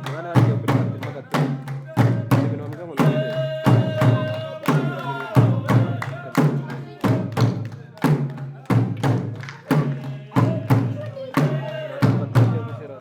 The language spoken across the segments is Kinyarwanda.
Umwana yagiye kuri Fatima gato. Hari ibintu bambwira ngo nongere. Batangiye gushyira.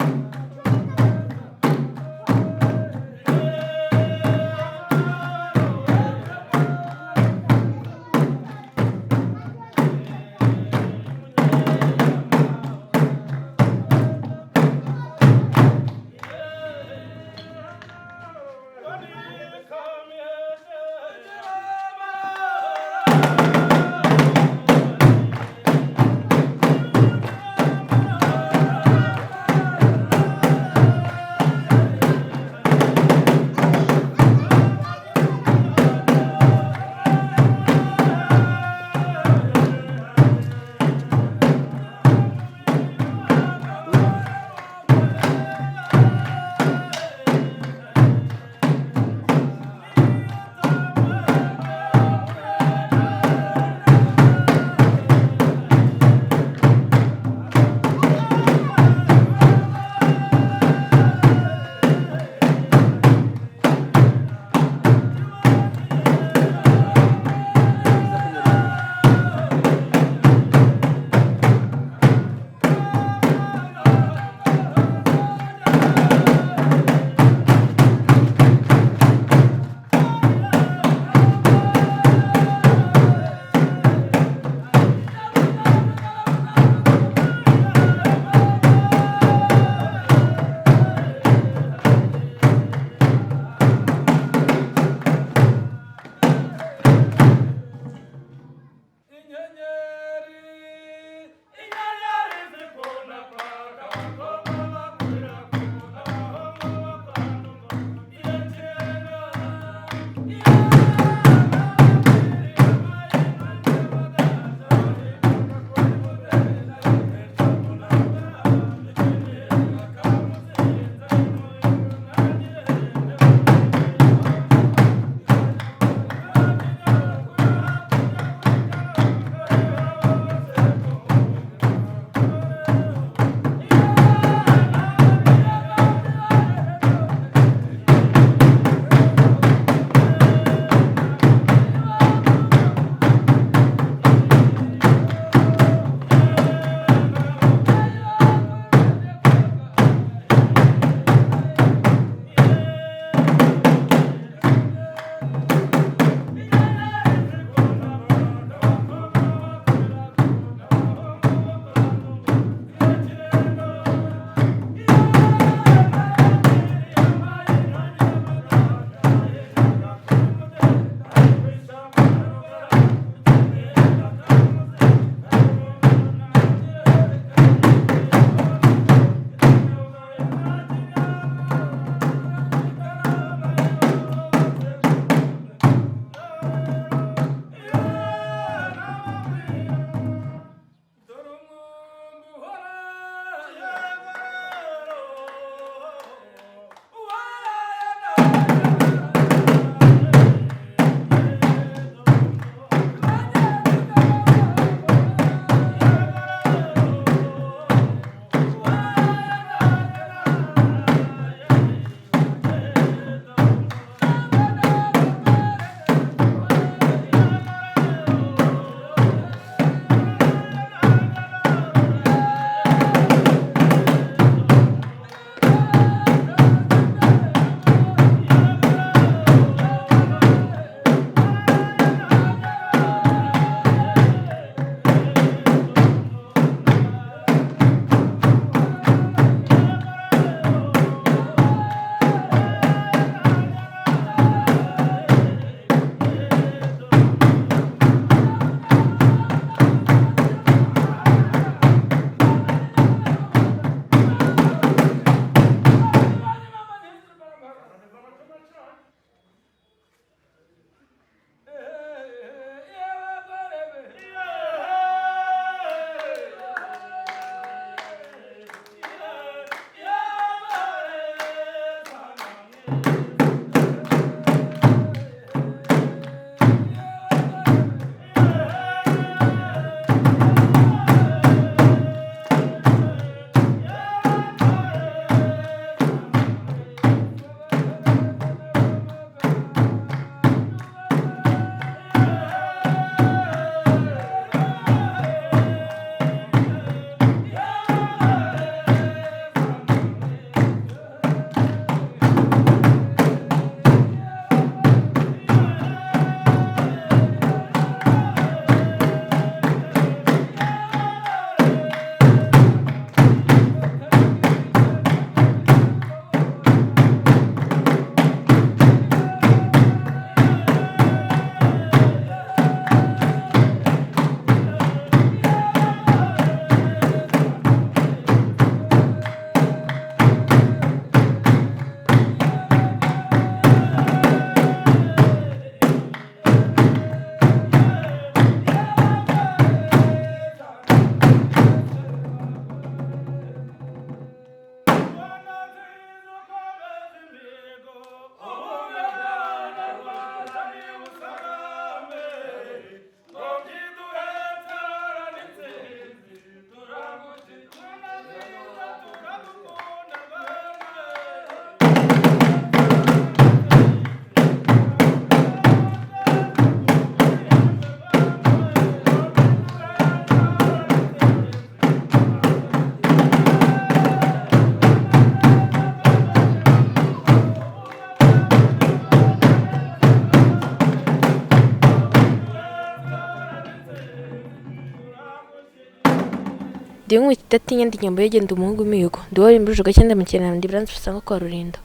Ndi inkubito idatinya, ndi inyambo yegenda umuhungu w'imihigo, ndi uwo rimbuje ugakenda mu kinamba, ndi Branch usanga kwa Rulindo.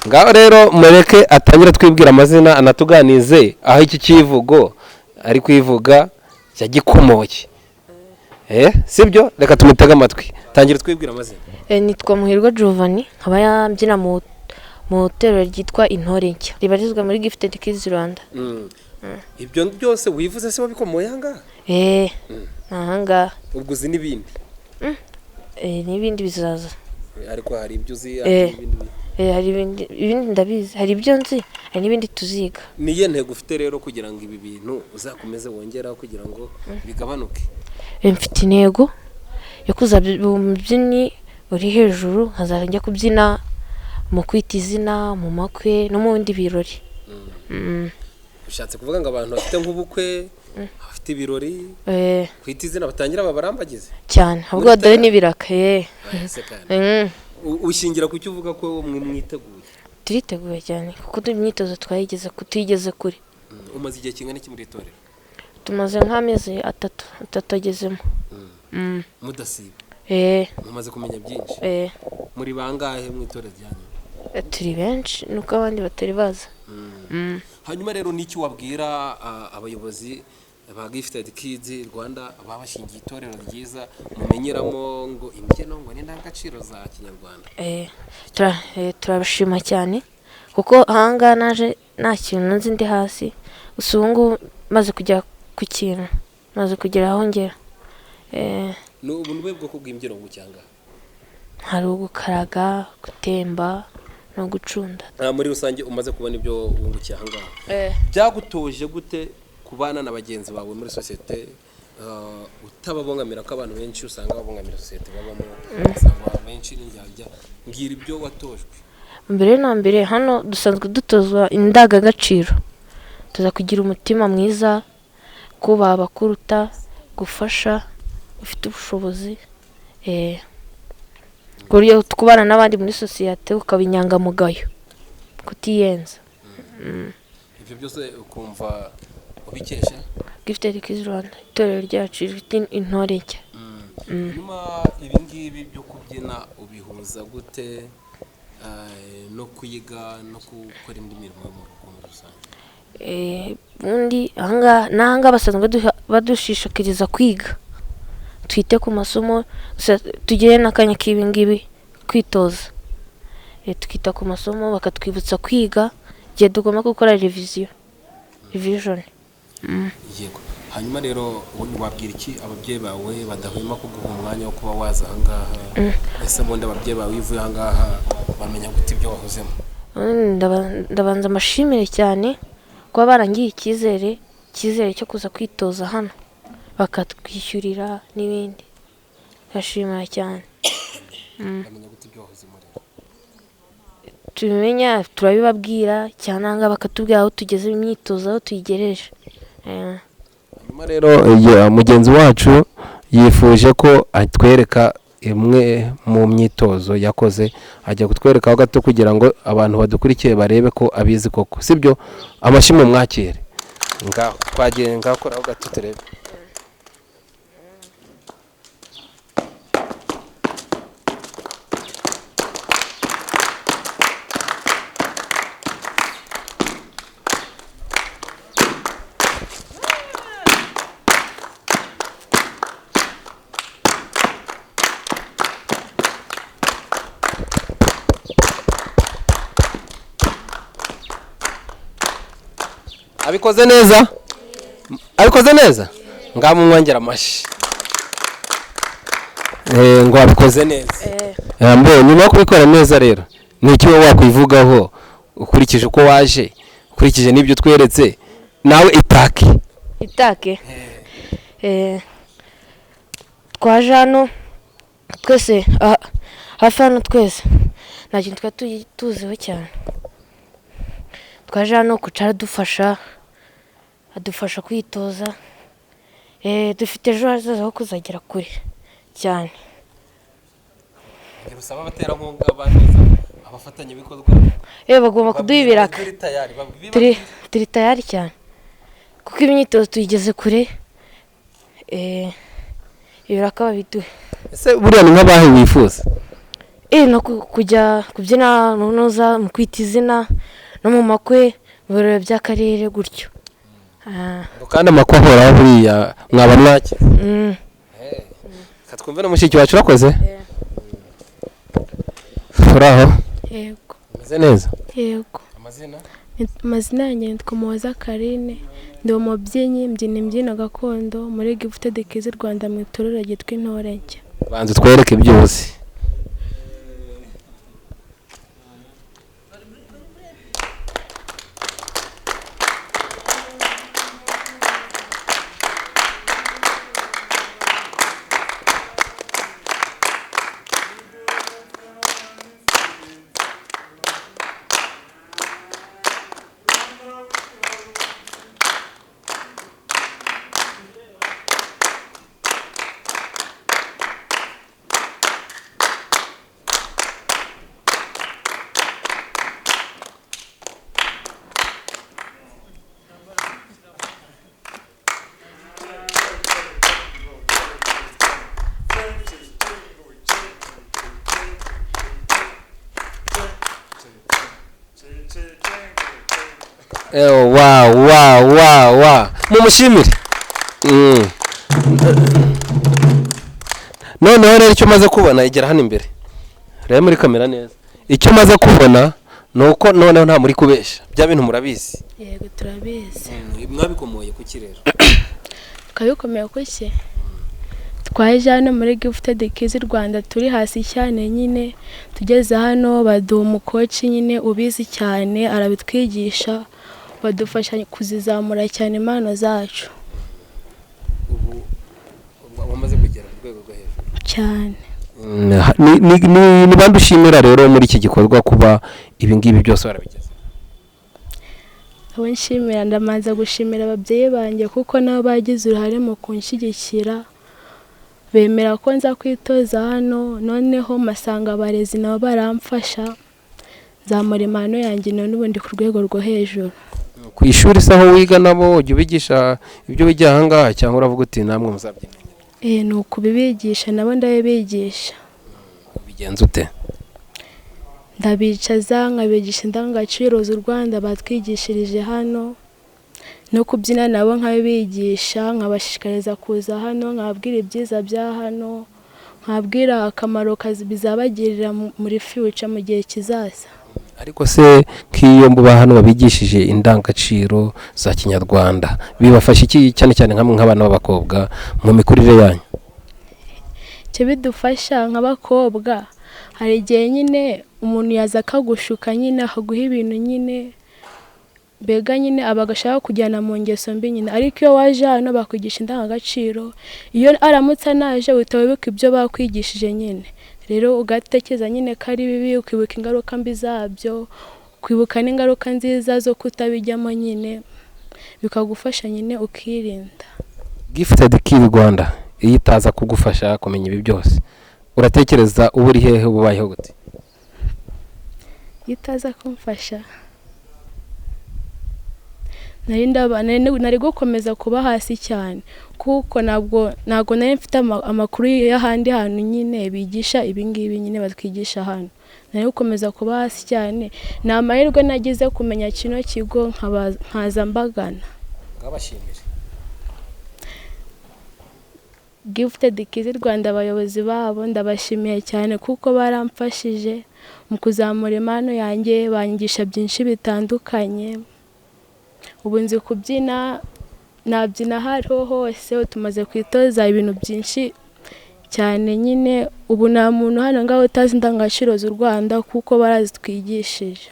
Ngaho rero mureke atangire twibwira amazina, anatuganize aho iki kivugo ari kwivuga yagikomoye. Sibyo? Reka tumutege amatwi. Tangira twibwira amazina. Nitwa Muhirwa Giovanni, nkaba yambyina mu itorero ryitwa Intore Nshya ribarizwa muri Gifted Kids Rwanda. Ibyo byose wivuze se wabikomoye aha ngaha? Aha ngaha. Ubwo uzi n'ibindi? N'ibindi bizaza. Ariko hari ibyo uzi, hari ibindi ndabizi, hari ibyo nzi, hari n'ibindi tuziga. Niyo ntego ufite rero kugira ngo ibi bintu uzakomeze wongeraho kugira ngo bigabanuke? Mfite intego yo kuzaba umubyinnyi uri hejuru, nkazajya njya kubyina mu kwita izina, mu makwe no mu bindi birori. Ushatse kuvuga ngo abantu bafite nk'ubukwe, bafite ibirori, kwita izina batangira babarambagize cyane, ahubwo dore n'ibiraka. Ushingira ku cyo uvuga ko mwe mwiteguye? Turiteguye cyane kuko imyitozo twayigeze tuyigeze kure. Umaze igihe kingana iki muri itorero? Tumaze nk'amezi atatu agezemo. Mudasiba? Mumaze kumenya byinshi? Muri bangahe mu itorero ryanyu? Turi benshi nuko abandi batari baza. Hanyuma rero n'icyo wabwira abayobozi ba Gifted Kids Rwanda babashingiye itorero ryiza mumenyeramo ngo imbyino ngo n'indangagaciro za Kinyarwanda? Turabashima cyane kuko ahangaha naje nta kintu nzi, ndi hasi, gusa ubu ngubu maze kujya ku kintu, maze kugera aho ngera. Ni ubu bwoko bw'imbyino cyangwa? Hari ugukaraga, gutemba no gucunda. Muri rusange umaze kubona ibyo wungukiye aha ngaha, byagutoje gute kubana na bagenzi bawe muri sosiyete utababongamira, ko abantu benshi usanga babongamira sosiyete babamo, usanga abantu benshi n'indyarya? Mbwira ibyo watojwe. Mbere na mbere hano dusanzwe dutozwa indangagaciro, tuza kugira umutima mwiza, kubaha abakuruta, gufasha ufite ubushobozi, kubana n'abandi muri sosiyete ukaba inyangamugayo, kutiyenza. Ibyo byose ukumva ubikesha Gifted Kids Rwanda, itorero ryacu rifite Intore Nshya. Nyuma ibi ngibi byo kubyina ubihuza gute no kwiga no gukora indi mirimo yo mu rugo muri rusange? Ubundi ahangaha basanzwe badushishikariza kwiga, twite ku masomo, tugire n'akanya k'ibi ngibi kwitoza, tukita ku masomo, bakatwibutsa kwiga igihe tugomba gukora revision. Yego. Hanyuma rero wabwira iki ababyeyi bawe badahwema kuguha umwanya wo kuba waza aha ngaha? Ese ubundi ababyeyi bawe iyo uvuye aha ngaha bamenya gute ibyo wahozemo? Ndabanza amashimire cyane kuba barangiye icyizere cyo kuza kwitoza hano, bakatwishyurira n'ibindi, ndashimira cyane. Bamenya gute ibyo wahozemo rero? Tubimenya turabibabwira cyane, aha ngaha bakatubwira aho tugeze imyitozo, aho tuyigereje. Hanyuma rero mugenzi wacu yifuje ko atwereka imwe mu myitozo yakoze, ajya kutwerekaho gato kugira ngo abantu badukurikiye barebe ko abizi koko, sibyo? Amashyi mu mwakire. Ngaho twagiye, ngakoraho gato turebe. Abikoze neza? Abikoze neza? Ngaho mwongera amashyi. Ngo abikoze neza. Mbe nyuma yo kubikora neza rero, ni iki wowe wakwivugaho ukurikije uko waje, ukurikije n'ibyo tweretse, nawe itake? Itake? Twaje hano twese, hafi hano twese nta kintu twari tuziho cyane. Twaje hano kucara adufasha, adufasha kwitoza. Dufite ejo hazaza ho kuzagera kure cyane. Usaba abaterankunga baneza, abafatanyabikorwa bagomba kuduha ibiraka. Turi tayari cyane kuko imyitozo tuyigeze kure. Ibiraka babiduhe. Ese buriya ni nk'abahe wifuza? No kujya kubyina noza mu kwita izina no mu makwe, mu birori by'akarere gutyo. Kandi amakwe ahoraho buriya mwaba mwake. Twumve na mushiki wacu. Urakoze. Uraho? Yego. Umeze neza? Yego. Amazina? Amazina yanjye nitwa Muhoza Karine, ndi umubyinnyi, mbyina imbyino gakondo muri Gifted Kids Rwanda mu itorero ryitwa Intore Nshya. Banza utwereke ibyo uzi. Wa wa wa wa mumushimire. Noneho rero icyo maze kubona, igera hano imbere rero muri kamera neza, icyo maze kubona ni uko noneho nta muri kubesha, bya bintu murabizi. Yego, turabizi. Mwabikomoye kuki rero? Twabikomeye kuki? Twaje hano muri Gifted Kids Rwanda turi hasi cyane nyine, tugeze hano baduha umukoci nyine ubizi cyane, arabitwigisha, badufasha kuzizamura cyane impano zacu. Ubu wamaze kugera ku rwego rwo hejuru cyane. Ni bande ushimira rero muri iki gikorwa kuba ibi ngibi byose warabigeze? Abo nshimira, ndamanza gushimira ababyeyi banjye kuko nabo bagize uruhare mu kunshyigikira, bemera ko nza kwitoza hano, noneho masanga abarezi nabo baramfasha, nzamura impano yanjye none ubu ndi ku rwego rwo hejuru. Ku ishuri se aho wiga nabo ujya ubigisha ibyo wigira aha ngaha, cyangwa uravuga uti namwe muzabyimenya? Ni ukubibigisha, nabo ndabibigisha. Ubigenza ute? Ndabicaza nkabigisha indangagaciro z'u Rwanda batwigishirije hano, no kubyina nabo nkabibigisha, nkabashishikariza kuza hano, nkababwira ibyiza bya hano, nkababwira akamaro bizabagirira muri future, mu gihe kizaza. Ariko se nk'iyo muba hano babigishije indangagaciro za kinyarwanda, bibafasha iki cyane cyane nk'abana b'abakobwa mu mikurire yanyu? Icyo bidufasha nk'abakobwa, hari igihe nyine umuntu yaza akagushuka nyine, akaguha ibintu nyine, mbega nyine aba agashaka kujyana mu ngeso mbi nyine, ariko iyo waje hano bakwigisha indangagaciro, iyo aramutse anaje uhita wibuka ibyo bakwigishije nyine, rero ugatekereza nyine ko ari bibi, ukibuka ingaruka mbi zabyo, ukibuka n'ingaruka nziza zo kutabijyamo nyine, bikagufasha nyine ukirinda. Gifted Kids Rwanda iyo itaza kugufasha kumenya ibi byose, uratekereza uba uri hehe, ubayeho gute? Iyo itaza kumfasha nari gukomeza kuba hasi cyane, kuko ntabwo nari mfite amakuru y'ahandi hantu nyine bigisha ibi ngibi nyine batwigisha hano, nari gukomeza kuba hasi cyane. Ni amahirwe nagize kumenya kino kigo nkaza mbagana. Ngabashimire. Gifted Kids Rwanda, abayobozi babo ndabashimiye cyane kuko baramfashije mu kuzamura impano yanjye, banyigisha byinshi bitandukanye. Ubu nzi kubyina, nabyina aho ariho hose, tumaze kwitoza ibintu byinshi cyane nyine, ubu nta muntu hano ngaho utazi indangagaciro z'u Rwanda kuko barazitwigishije.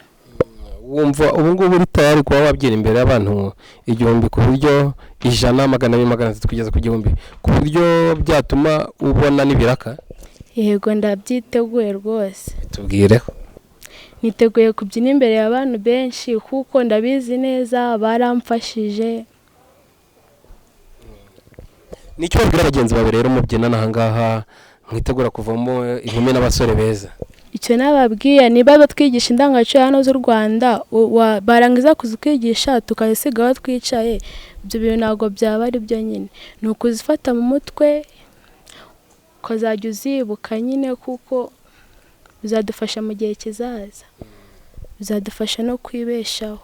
Wumva ubu ngubu uri tayari kuba wabyina imbere y'abantu 1000, ku buryo 100, 200, 300 kugeza ku 1000, ku buryo byatuma ubona n'ibiraka? Yego, ndabyiteguye rwose. Tubwireho. Niteguye kubyina imbere y'abantu benshi kuko ndabizi neza, baramfashije. Nicyo babwira bagenzi bawe rero mubyinana aha ngaha, mwitegura kuvamo inkumi n'abasore beza? Icyo nababwiye, niba batwigisha indangagaciro hano z'u Rwanda, barangiza kuzitwigisha tukazisiga aho twicaye, ibyo bintu ntabwo byaba ari byo nyine. Ni ukuzifata mu mutwe, Ukazajya uzibuka nyine, kuko bizadufasha mu gihe kizaza, bizadufasha no kwibeshaho.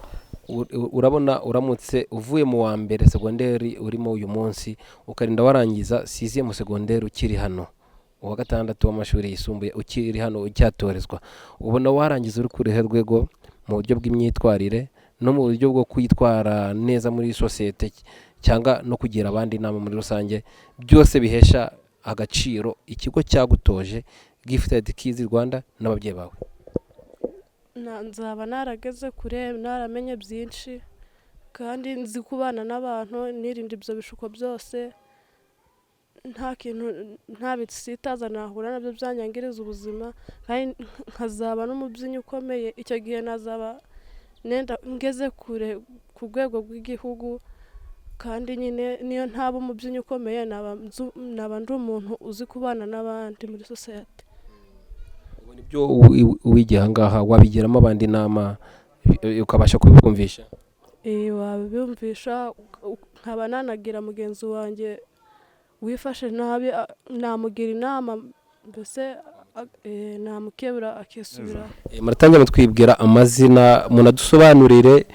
Urabona uramutse uvuye mu wa mbere segonderi urimo uyu munsi, ukarinda warangiza sixième secondaire ukiri hano, uwa gatandatu w'amashuri yisumbuye ukiri hano ucyatorezwa, ubona warangiza uri ku ruhe rwego mu buryo bw'imyitwarire no mu buryo bwo kwitwara neza muri sosiyete, cyangwa no kugira abandi inama muri rusange, byose bihesha agaciro ikigo cyagutoje Gifted Kids Rwanda n'ababyeyi bawe? Nzaba narageze kure, naramenye byinshi, kandi nzi kubana n'abantu, nirinda ibyo bishuko byose. Nta kintu, nta bisitaza nahura nabyo byanyangiriza ubuzima, kandi nkazaba n'umubyinnyi ukomeye. Icyo gihe nazaba nenda ngeze kure ku rwego rw'igihugu, kandi nyine niyo ntaba umubyinnyi ukomeye, naba ndi umuntu uzi kubana n'abandi muri sosiyete. Ubona ibyo wigiye aha ngaha wabigiramo abandi inama, ukabasha kubibumvisha? Wabibumvisha, nkaba nanagira mugenzi wanjye wifashe nabi, namugira inama, mbese namukebura akisubiraho. Muratangira mutwibwira amazina, munadusobanurire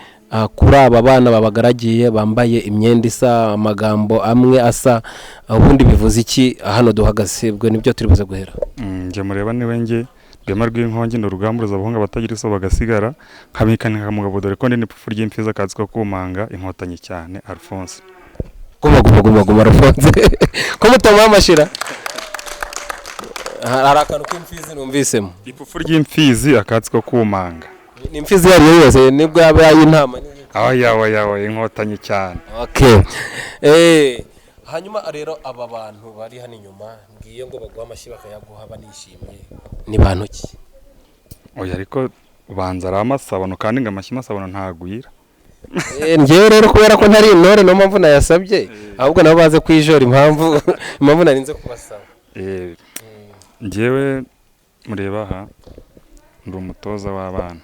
kuri aba bana babagaragiye bambaye imyenda isa, amagambo amwe asa, ubundi bivuze iki hano duhagaze? Ubwo nibyo turi buze guhera. Njye mureba niwe njye Rwema rw'inkongi, ni urugamba abahungu abatagira iso bagasigara, nkabikanika mugabo, dore ko ndi n'ipfufu ry'imfizi, akazi ko kumanga inkotanyi cyane, Alphonse. Guma guma guma guma, Alphonse, ko mutamuha amashira? Hari akantu k'imfizi numvisemo. Ipfufu ry'imfizi, akatsi ko kumanga. Ni imfizi iyo ari yo yose, nibwo yaba ay'intama? Aho yawe yawe inkotanyi cyane. Okay. Hanyuma rero aba bantu bari hano inyuma mbwiye ngo baguha amashyi bakayaguha banishimye, ni bantu ki? Oya, ariko ubanza ari amasabano, kandi ngo amashyi masabano ntagwira. Njyewe rero kubera ko ntari intore, niyo mpamvu nayasabye, ahubwo nabo baze kwijora impamvu narinze kubasaba. Njyewe mureba aha ndi umutoza w'abana,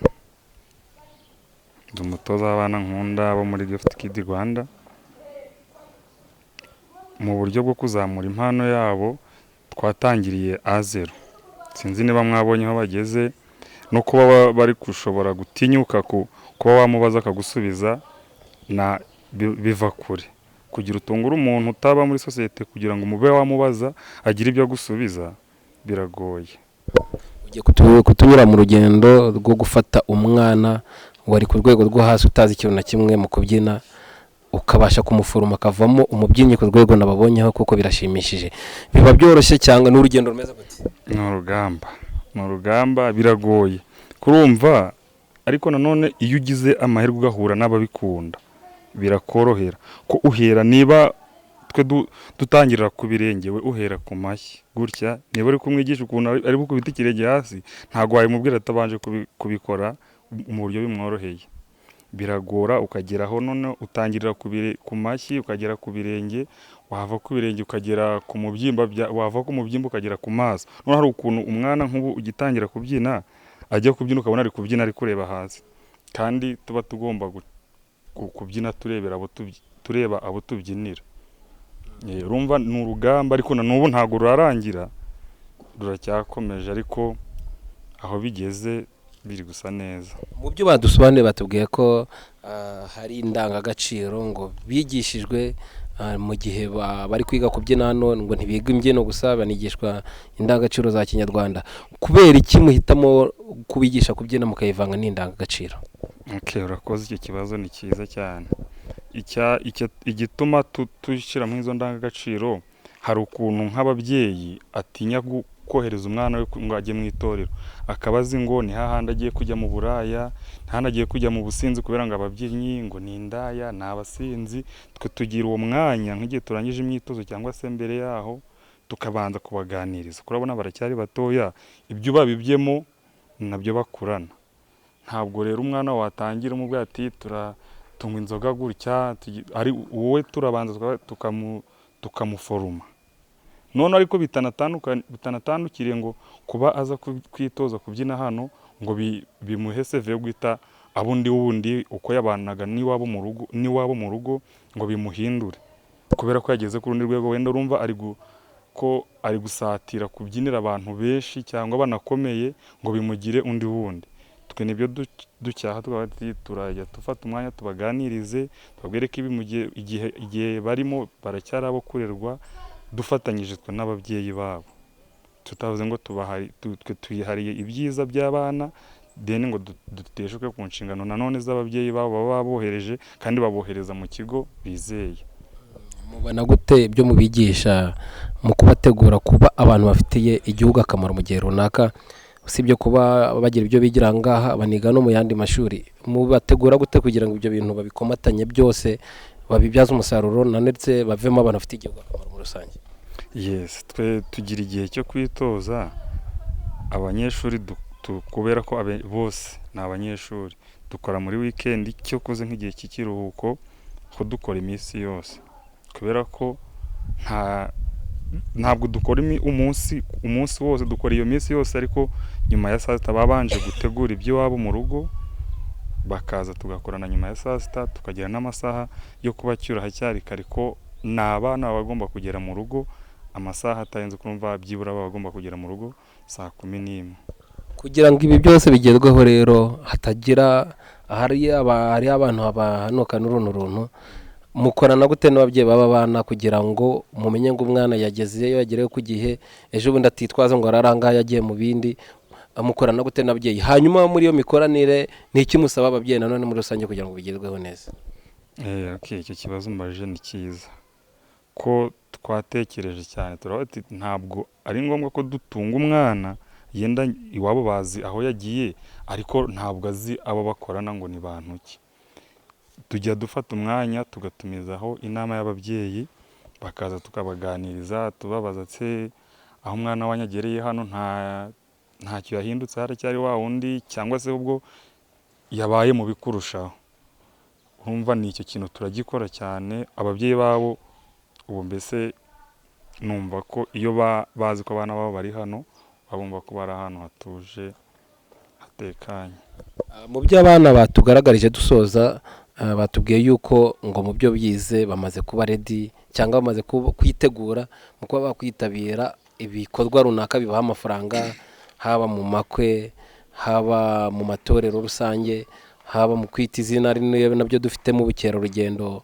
ndi umutoza w'abana nkunda bo muri Gift Kid Rwanda, mu buryo bwo kuzamura impano yabo. Twatangiriye à zéro, sinzi niba mwabonye aho bageze, no kuba bari gushobora gutinyuka kuba wamubaza akagusubiza, na biva kure. Kugira utungure umuntu utaba muri sosiyete, kugira ngo mube wamubaza agire ibyo agusubiza, biragoye. Ugiye kutunyura mu rugendo rwo gufata umwana wari ku rwego rwo hasi, utazi ikintu na kimwe mu kubyina, ukabasha kumuforoma akavamo umubyinnyi ku rwego nababonyeho, kuko birashimishije. Biba byoroshye cyangwa ni urugendo rumeze gute? Ni urugamba, ni urugamba, biragoye kurumva, ariko nanone iyo ugize amahirwe ugahura n'ababikunda birakorohera, ko uhera niba twe dutangirira ku birenge, we uhera ku mashyi gutya. Niba uri kumwigisha ukuntu ari bukubite ikirenge hasi, ntabwo wabimubwira atabanje kubikora mu buryo bimworoheye. Biragora, ukageraho none utangirira ku mashyi, ukagera ku birenge, wava ku birenge ukagera ku mubyimba, wava ku mubyimba ukagera ku maso. Noneho hari ukuntu umwana nk'ubu ugitangira kubyina ajya kubyina, ukabona ari kubyina ari kureba hasi, kandi tuba tugomba kubyina turebera abo tureba abo tubyinira. Urumva ni urugamba, ariko na n'ubu ntabwo rurarangira, ruracyakomeje, ariko aho bigeze biri gusa neza. Mu byo badusobanuriye, batubwiye ko hari indangagaciro ngo bigishijwe mu gihe bari kwiga kubyina hano, ngo ntibiga imbyino gusa, banigishwa indangagaciro za kinyarwanda. Kubera iki muhitamo kubigisha kubyina mukayivanga n'indangagaciro? Okay, urakoze, icyo kibazo ni cyiza cyane. Igituma dushyiramo izo ndangagaciro, hari ukuntu nk'ababyeyi atinya kohereza umwana we ngo ajye mu itorero, akaba azi ngo ni hahandi agiye kujya mu buraya, ni hahandi agiye kujya mu businzi, kubera ngo ababyinnyi ngo ni indaya, ni abasinzi. Twe tugira uwo mwanya nk'igihe turangije imyitozo cyangwa se mbere yaho, tukabanza kubaganiriza. Kurabona baracyari batoya, ibyo babibyemo nabyo bakurana. Ntabwo rero umwana watangira umubwira ati tunywa inzoga gutya, ari wowe, turabanza tukamuforoma none, ariko bitanatandukiriye ngo kuba aza kwitoza kubyina hano ngo bimuhe seve yo guhita abo undi wundi uko yabanaga n'iwabo mu rugo, ngo bimuhindure kubera ko yageze ku rundi rwego. Wenda urumva ari Ko ari gusatira kubyinira abantu benshi cyangwa banakomeye ngo bimugire undi wundi. Twe nibyo ducyaha, tukavuga ati turajya dufata umwanya tubaganirize, tubabwire ko ibi mu gihe igihe barimo baracyari abo kurerwa, dufatanyije twe n'ababyeyi babo, tutavuze ngo twe twihariye ibyiza by'abana, then ngo duteshuke ku nshingano nanone z'ababyeyi babo baba babohereje, kandi babohereza mu kigo bizeye. Mubona gute ibyo mubigisha mu kubategura kuba abantu bafitiye igihugu akamaro mu gihe runaka? Usibye kuba bagira ibyo bigira aha ngaha, baniga no mu yandi mashuri. Mubategura gute kugira ngo ibyo bintu babikomatanye byose, babibyaze umusaruro, na ndetse bavemo abantu bafitiye igihugu akamaro muri rusange? Yes, twe tugira igihe cyo kwitoza abanyeshuri, kubera ko bose ni abanyeshuri, dukora muri weekend, cyokoze nk'igihe cy'ikiruhuko ko dukora iminsi yose, kubera ko ntabwo dukora umunsi wose, dukora iyo minsi yose, ariko nyuma ya saa sita babanje gutegura iby'iwabo mu rugo, bakaza tugakorana nyuma ya saa sita, tukagira n'amasaha yo kubacyura hacyari kare, ko ni abana baba bagomba kugera mu rugo amasaha atarenze, kumva byibura baba bagomba kugera mu rugo saa 11. Kugira ngo ibi byose bigerweho rero, hatagira ahari hari abantu bahanuka n'uruntu runtu, mukorana gute n'ababyeyi b'aba bana kugira ngo mumenye ngo umwana yagezeyo, yagereyo ku gihe, ejo bundi atitwaza ngo arara ngaha yagiye mu bindi? Mukorana gute n'ababyeyi? Hanyuma muri iyo mikoranire, ni iki musaba ababyeyi nanone muri rusange kugira ngo bigerweho neza? Okay, icyo kibazo mbajije ni cyiza, ko twatekereje cyane, turavuga ati ntabwo ari ngombwa ko dutunga umwana, yenda iwabo bazi aho yagiye, ariko ntabwo azi abo bakorana ngo ni bantu ki. Tujya dufata umwanya tugatumizaho inama y'ababyeyi, bakaza tukabaganiriza, tubabaza se aho umwana wanyu agereye hano ntacyo yahindutse, haracyari wa wundi, cyangwa se ubwo yabaye mubi kurushaho. Urumva ni icyo kintu turagikora cyane. Ababyeyi babo ubu mbese numva ko iyo bazi ko abana babo bari hano, babumva ko bari ahantu hatuje, hatekanye. Mu byo abana batugaragarije dusoza, batubwiye yuko ngo mu byo bize bamaze kuba ready, cyangwa bamaze kwitegura mu kuba bakwitabira ibikorwa runaka bibaha amafaranga, haba mu makwe, haba mu matorero rusange, haba mu kwita izina, ari nabyo dufite mu bukerarugendo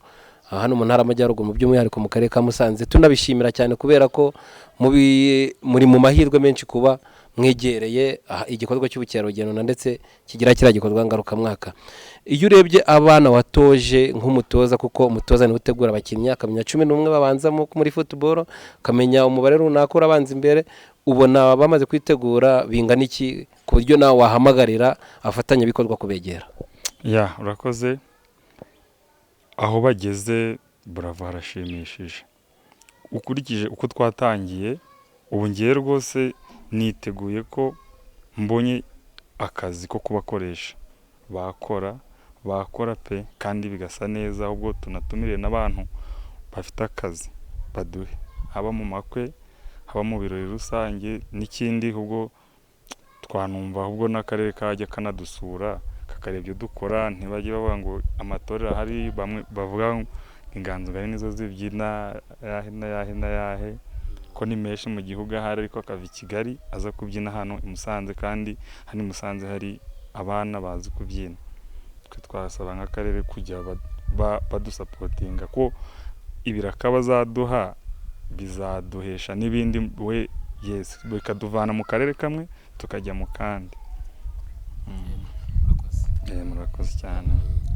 hano mu Ntara y'Amajyaruguru, mu by'umwihariko mu Karere ka Musanze. Tunabishimira cyane kubera ko muri mu mahirwe menshi kuba mwegereye igikorwa cy'ubukerarugendo, na ndetse kigira kiriya gikorwa ngarukamwaka. Iyo urebye abana watoje nk'umutoza, kuko umutoza niwe utegura abakinnyi, akamenya 11 babanza muri football, akamenya umubare runaka urabanza imbere, ubona bamaze kwitegura bingana iki ku buryo nawe wahamagarira abafatanyabikorwa kubegera? Ya, urakoze. Aho bageze bravo, harashimishije ukurikije uko twatangiye. Ubu ngiye rwose niteguye ko mbonye akazi ko kubakoresha, bakora, bakora pe, kandi bigasa neza. Ahubwo tunatumire n'abantu bafite akazi baduhe, haba mu makwe, haba mu birori rusange n'ikindi. Ahubwo twanumva ahubwo n'akarere kajya kanadusura, kakareba ibyo dukora, ntibajye bavuga ngo amatorero ahari, bamwe bavuga ngo inganzo ngari nizo zibyina yahe na yahe na yahe, ko ni menshi mu gihugu ahari, ariko akava i Kigali aza kubyina hano i Musanze, kandi hano i Musanze hari abana bazi kubyina. Twe twasaba nk'akarere kujya badusapotinga, ko ibiraka bazaduha bizaduhesha n'ibindi, we yes, bikaduvana mu karere kamwe tukajya mu kandi. Murakoze cyane.